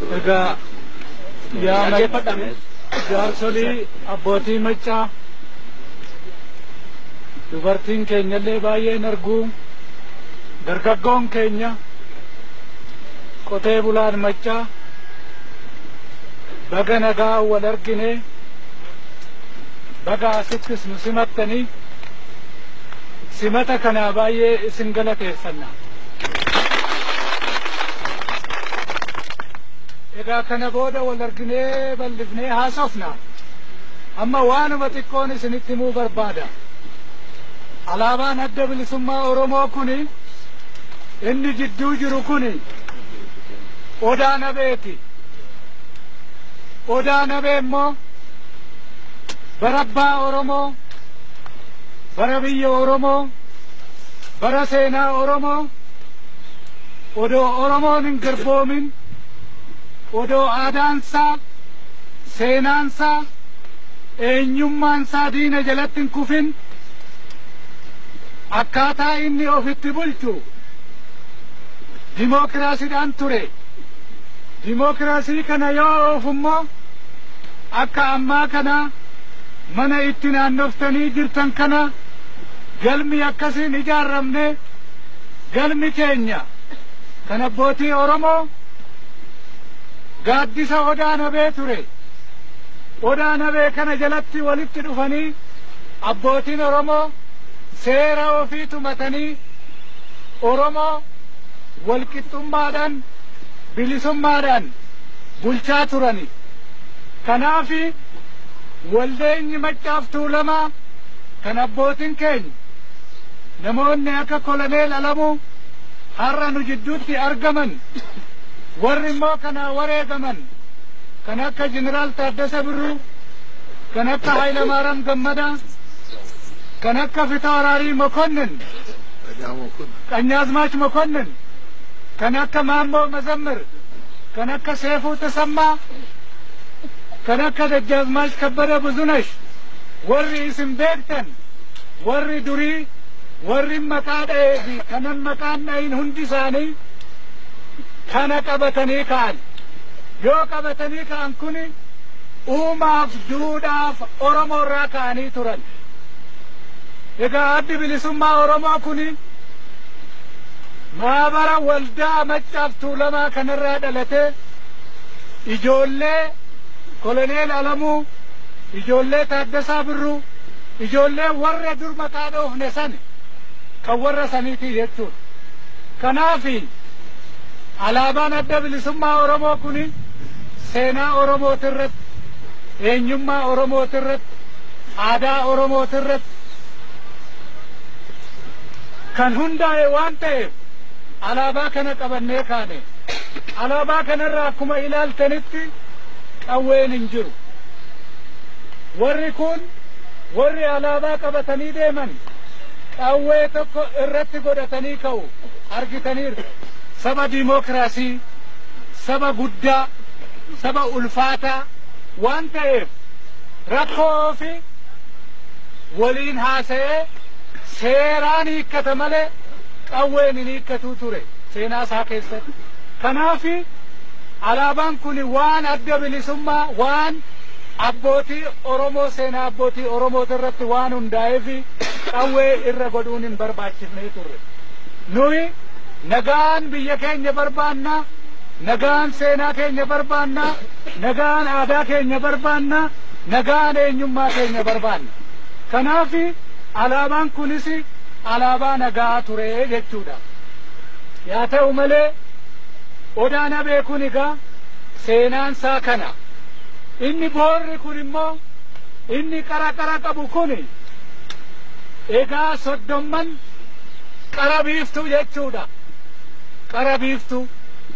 Egaa yaa jaarsolii abbootii maccaa, dubartiin keenyallee baay'een arguu, dargaggoon keenya, qotee bulaan maccaa, baga nagaa wal argine, baga asittis nu simattanii, simata kanaa baay'ee isin galateeffanna. Egaa kana booda wal arginee bal'ifnee haasofna. Amma waanuma xiqqoon isinitti himuu barbaada. Alaabaan Adda Bilisummaa Oromoo kuni, inni jidduu jiru kuni Odaa Nabeeti. Odaa Nabee immoo bara abbaa Oromoo, bara biyya Oromoo, bara seenaa Oromoo, odoo Oromoon hin garboomin, odoo aadaansaa, seenaansaa, eenyummaansaa diina jalatti hin kufin, akkaataa inni ofitti bulchu dimookiraasiidhaan ture. Dimookiraasii kana yoo oofummoo akka ammaa kana mana itti naannoftanii jirtan kana galmi akkasiin ijaarramne. Galmi keenya kan abbootii Oromoo gaaddisa Odaa Nabee ture. Odaa Nabee kana jalatti walitti dhufanii abbootiin Oromoo seera ofii tumatanii Oromoo walqixxummaadhaan bilisummaadhaan bulchaa turani. Kanaafi waldeenyi Maccaaf Tuulamaa kan abbootiin keenya namoonni akka Koloneel Alamuu har'a nu jidduutti argaman, warri immoo kanaa wareegaman kan akka Jeneraal Taaddasa Birruu, kan akka Hayilamaariyaam Gammadaa, kan akka Fitawraarii Mokonnin, Qanyaazmaach Mokonnin, kan akka Maammoo Mazammir, kan akka Seefuu Tasammaa, kan akka Dajjaazmaach Kabbada Buzunash, warri isin beektan, warri durii, warri maqaa dha'ee fi kanan maqaan dhayin hundi isaanii kana qabatanii ka'an. Yoo qabatanii ka'an kuni uumaaf duudhaaf Oromoo irraa ka'anii turan. Egaa Addi Bilisummaa Oromoo kuni maabara waldaa Maccaaf Tuulamaa kanarraa dhalatee ijoollee Koloneel Alamuu, ijoollee Taaddasaa Birruu, ijoollee warra dur maqaa dhoofne san kan warra saniiti jechuudha. Kanaafi alaabaan Adda Bilisummaa Oromoo kuni seenaa Oromootirratti, eenyummaa Oromootirratti, aadaa Oromootirratti kan hundaa'e waan ta'eef alaabaa kana qabannee kaane. Alaabaa kanarraa akkuma ilaaltanitti qawween hin jiru. Warri kun warri alaabaa qabatanii deeman qawwee tokko irratti godhatanii ka'u argitaniiru. Saba dimookiraasii, saba guddaa, saba ulfaataa waan ta'eef rakkoo fi waliin haasa'ee seeraan hiikkata malee qawween hin hiikkatuu ture seenaa isaa keessatti. Kanaafi alaabaan kun waan adda bilisummaa, waan abbootii Oromoo, seenaa abbootii Oromoota irratti waan hundaa'eef qawwee irra godhuun hin barbaachifne turre. Nuyi nagaan biyya keenya barbaanna, nagaan seenaa keenya barbaanna, nagaan aadaa keenya barbaanna, nagaan eenyummaa keenya barbaanna. Kanaafi alaabaan kunis alaabaa nagaa ture jechuudha. Yaa ta'u malee Odaa Nabee kun egaa seenaan isaa kana. Inni boorri kun immoo inni qara qara qabu kun egaa soddomman qara biiftuu jechuudha. Qara biiftuu,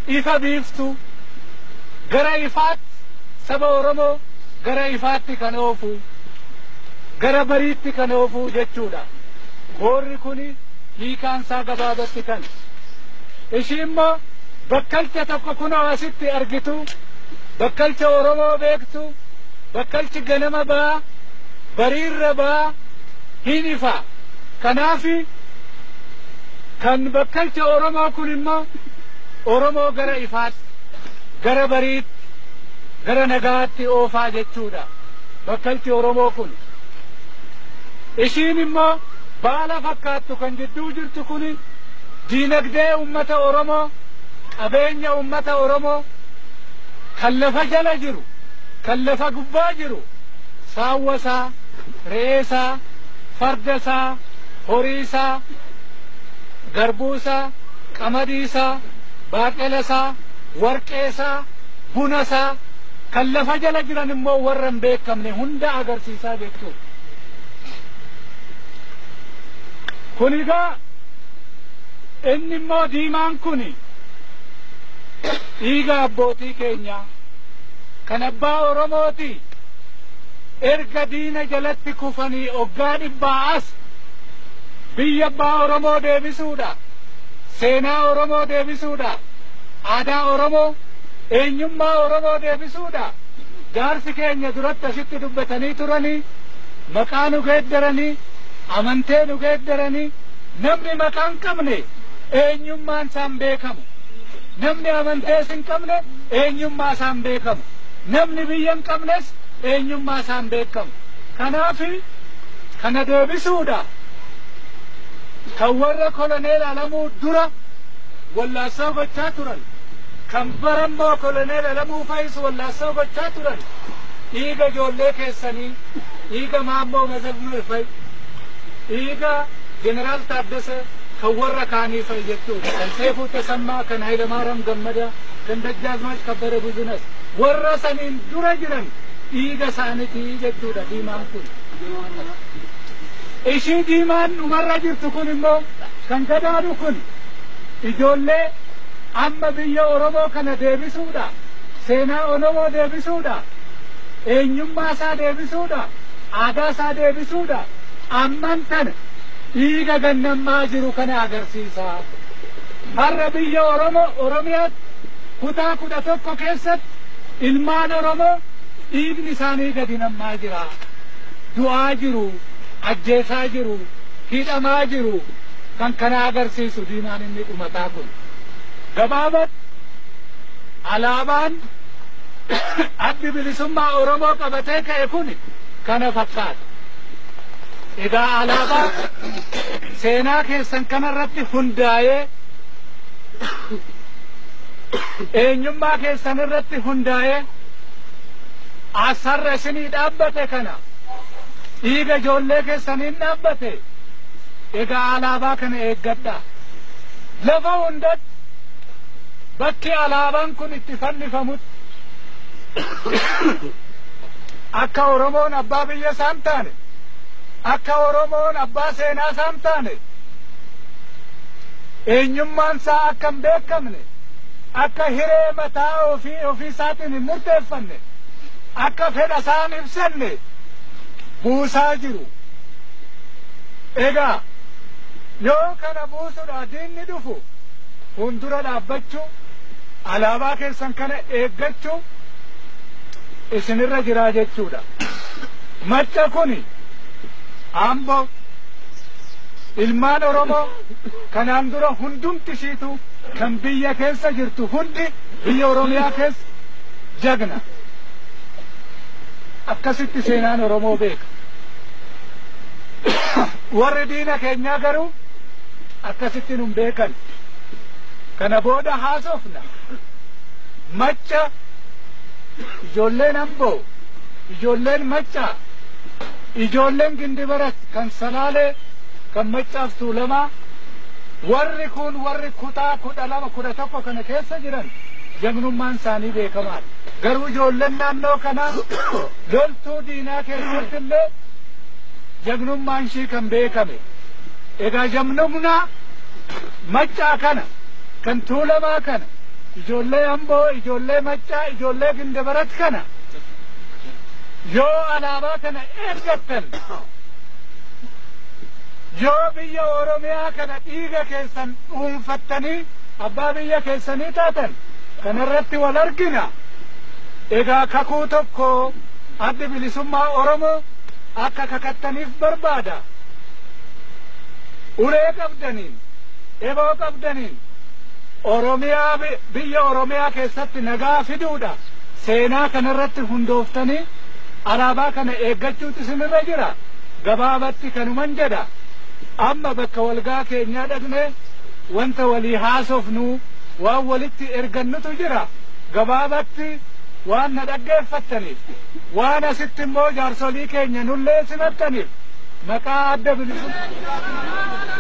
ifa biiftuu, gara ifaatti saba Oromoo gara ifaatti kan oofu, gara bariitti kan oofu jechuudha. Boorri kun hiikaan isaa gabaabatti kan. Ishii immoo bakkalcha tokko kunoo asitti argitu, bakkalcha Oromoo beektu, bakkalchi ganama ba'aa, bariirra ba'aa, hin ifa. Kanaafi kan bakkalcha Oromoo kun immoo Oromoo gara ifaatti, gara bariitti gara nagaatti oofaa jechuudha. Bakkalchi Oromoo kun. Ishiin immoo baala fakkaattu kan jidduu jirtu kun diinagdee ummata Oromoo, qabeenya ummata Oromoo kan lafa jala jiru, kan lafa gubbaa jiru, saawwasaa, re'eesaa, fardasaa, horiisaa, garbuusaa, qamadiisaa, baaqelasaa, warqeesaa, bunasaa kan lafa jala jiran immoo warra hin beekamne hunda agarsiisaa jechuudha. Kun egaa inni immoo diimaan kun dhiiga abbootii keenyaa kan abbaa Oromooti. Erga diina jalatti kufanii oggaa dhibbaa as biyya abbaa Oromoo deebisuudha. Seenaa Oromoo deebisuudha. Aadaa Oromoo, eenyummaa Oromoo deebisuudha. Jaarsi keenya duratti asitti dubbatanii turanii, maqaa nu geeddaranii, amantee nu geeddaranii, namni maqaa hin qabne eenyummaan isaan beekamu. Namni amantees hin qabne eenyummaa isaan beekamu. Namni biyya hin qabnes eenyummaa isaan beekamu. Kanaaf kana deebisuudha. Kan warra koloneel Alamuu dura wallaassoo gochaa turan, kan barammoo koloneel Alamuu fayis wallaassoo gochaa turan, dhiiga ijoollee keessanii, dhiiga Maammoo Mazamur fa'i, dhiiga Jeneraal Taaddasee kan warra kaanii fa'i jechuudha. Kan Seefuu Tasammaa, kan Hayilamaariyaam Gammadaa, kan Dajjaazmaach Kabbada Buzunas warra saniin dura jiran dhiiga isaaniitii jechuudha diimaan kun. Ishii diimaan dhumarra jirtu kun immoo kan gadaanu kun ijoollee amma biyya Oromoo kana deebisuudha. Seenaa Oromoo deebisuudha. Eenyummaa isaa deebisuudha. Aadaa isaa deebisuudha. Amman tana dhiiga gannammaa jiru kana agarsiisa. Har'a biyya Oromoo Oromiyaatti kutaa 11 keessatti ilmaan Oromoo dhiigni isaanii gadi nammaa jira. Du'aa jiru, ajjeesaa jiru, hidhamaa jiru. Kan kana agarsiisu diimaan inni dhumataa kun. Gabaabatti alaabaan addi bilisummaa Oromoo qabatee ka'e kun kana fakkaata. Egaa alaabaa seenaa keessan kanarratti hundaa'ee eenyummaa keessan irratti hundaa'ee asarra isinii dhaabbate kana dhiiga ijoollee keessaniin dhaabbate. Egaa alaabaa kana eeggadhaa. Lafa hundatti bakki alaabaan kun itti fannifamutti akka Oromoon abbaa biyya isaan taane, akka Oromoon abbaa seenaa isaan taane, eenyummaan isaa akka hin beekamne, akka hiree mataa ofii ofii isaatiin hin murteeffanne, akka fedha isaan ibsanne buusaa jiru. Egaa yoo kana buusuudha diinni dhufu fuuldura dhaabbachuu, alaabaa keessan kana eeggachuu isinirra jiraa jechuudha. Macca kuni Amboo ilmaan Oromoo kanaan dura hundumti ishiitu kan biyya keessa jirtu hundi biyya Oromiyaa keessa jagna. Akkasitti seenaan Oromoo beeka. Warri diina keenyaa garuu akkasitti nun beekan. Kana booda haasofna. Macca ijoolleen Amboo, ijoolleen Macca, ijoolleen Gindibarat kan Salaalee, kan Maccaaf Tuulamaa, warri kun warri kutaa 12 11 kana keessa jiran jagnummaan isaanii beekamaadha. Garuu ijoolleen naannoo kanaa loltuu diinaa keessatti illee jagnummaan ishii kan beekame. Egaa jagnummaa Maccaa kana kan Tuulamaa kana ijoollee Amboo, ijoollee Maccaa, ijoollee Gindibarat kana yoo alaabaa kana eeggattan, yoo biyya Oromiyaa kana dhiiga keessan dhuunfattanii abbaa biyya keessanii taatan kanarratti wal argina. Egaa kakuu tokko addi bilisummaa Oromoo akka kakattaniif barbaada. Ulee qabdaniin, eboo qabdaniin, Oromiyaa, biyya Oromiyaa keessatti nagaa fiduudha. Seenaa kanarratti hundooftanii alaabaa kana eeggachuutu isinirra jira. Gabaabatti kanuman jedha. Amma bakka walgaa keenyaa dhaqne wanta walii haasofnu, waan walitti ergannutu jira. Gabaabatti waan na dhaggeeffattaniif, waan asitti immoo jaarsolii keenya nullee simattaniif, maqaa Adda Bilisummaa.